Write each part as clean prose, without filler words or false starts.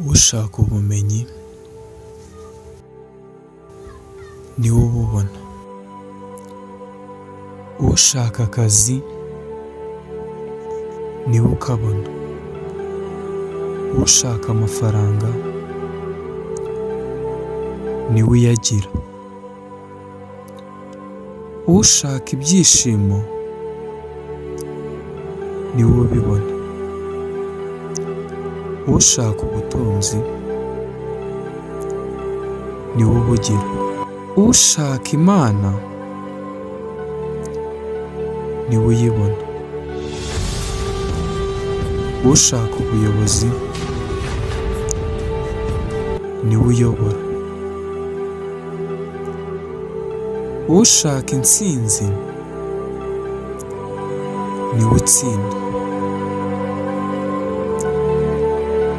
Ushaka ubumenyi niwe ububona. Ushaka akazi niwe ukabona. Ushaka amafaranga niwe uyagira. Ushaka ibyishimo niwe ubibona. Ushaka ubutunzi niwe ubugira. Ushaka Imana niwe uyibona. Ushaka ubuyobozi niwe uyobora. Ushaka intsinzi niwe utsinda.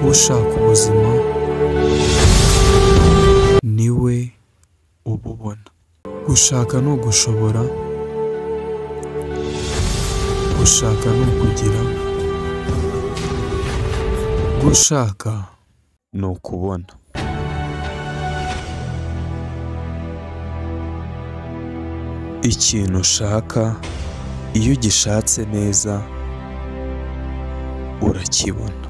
Ushaka ubuzima niwe ububona. Gushaka ni ugushobora, gushaka ni ukugira, gushaka ni ukubona. Ikintu ushaka iyo ugishatse neza urakibona.